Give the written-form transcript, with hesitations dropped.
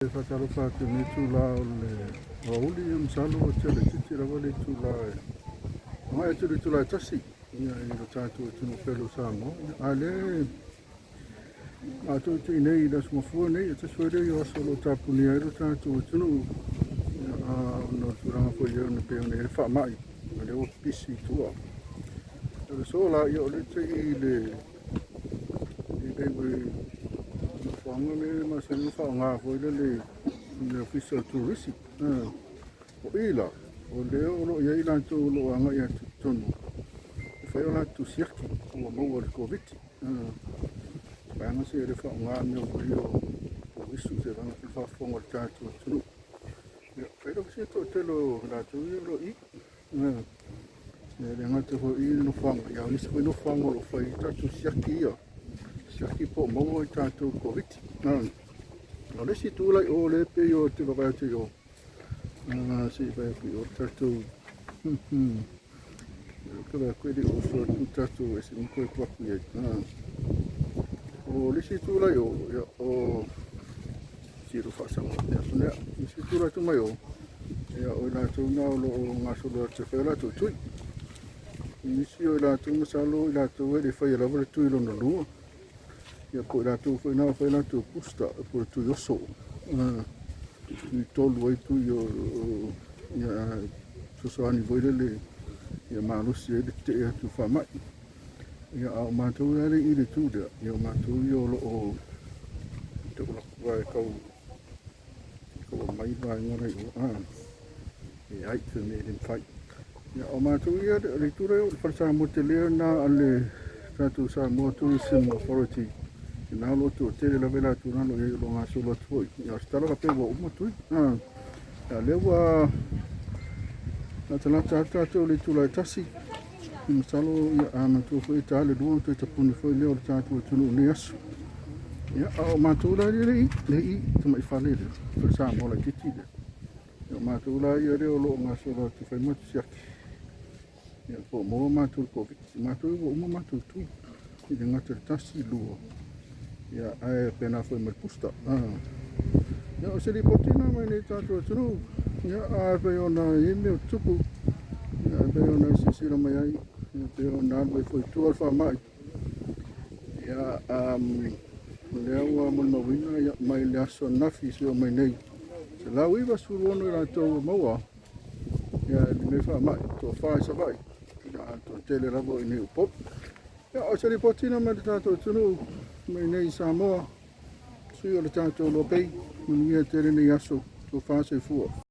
E faatalofa atu i lenei itula o le aoauli, ia masalo ua tele itiiti lava le itula e agai atu i le itula e 1 i lo tatou atunuu pele o Samoa. A o lea matou te i nei i le Aso Gafua nei, e tasi foi lenei o aso o lo o tapunia ai lo tatou atunuu ona o le tulaga foi e pei ona i ai le faamai, o lea ua pipisi i tua. O le aso la, ia o lea ou te i le nofoaga lea e masani ona faaaoga foi lele i le Ofisa o Turisi. O i la, o lea o lo o i ai latou o lo o agai atu i totonu e fai o latou siaki ua maua i le Koviti. Vaega se e le faaaoga mea foi ia o uisu se vaega foi faafofoga o le tatou atunuu. Ia, fai lava si toatele o latou ia o lo o i. E le gata foi i nofoaga, a o nisi foi nofoaga o lo o fai ai tatou siaki ia, siaki po o maua i tatou i le Koviti. O le isi itu la i o lea e pei o te vaavaai atu i o, se i vaai atu i o le tatou te vaai atu e le i oso atu le tatou e se i toe tuu atu i ai. O le isi itu la i o, o silo faasaga atu lea. O le isi itu la atu mai o, ia o i latou na o lo o gasolo atu e fai o latou tui. Nisi o i latou masalo o i latou e le faia lava le tui lona lua. Ia po o i latou foi na o fai latou booster po o le tui oso. Tui tolu ai tui o ia fesoasoani foi lele ia malosi ai le tetee atu i faamai. Ia a o matou ia le i le itu lea, ia o matou ia o lo o taulatu e tau aumai vaega la i o. E ai se mea e le mafai. Ia o matou ia, o le itu lea o le Fale Samoa tele lena a le tatou Samoa Tourism Authority. I na o lo o toatele lava i latou na o lo o i ai o lo o gasolo atu foi. Ia o se tala faapea ua uma tui. Ia lea ua latalata atu tatou i le itula e 1. Masalo ia a matua foi e ta le 2 ona toe tapuni foi lea o le tatou atunuu i lenei aso. Ia a o matou la ia le i tamai fale lea, fale Samoa laitiiti lea. Ia o matou la ia lea o lo o gasolo atu e fai matou siaki. Ia po o maua matou i le Koviti. Matou ua uma matou tui. I le gata i le 1, 2. Ia ae faapena foi ma le booster. Ia o se lipoti lena mai lenei tatou atunuu. Ia a pei ona i ai mea o tutupu. Ia e pei ona e silasila mai ai. Ia pei ona alu ai foi i tua le faamai. Ia o lea ua molimauina ia, mai le aso ananafi seia oo mai nei. 196 i latou ua maua ia lenei faamai, toafa i Savaii, ia toatele lava o i nei Upolu. Ia, o se lipoti lena mai le tatou atunuu mai nei i Samoa, sui o le tatou Loa Bay, manuia tele nei aso, tofa soifua.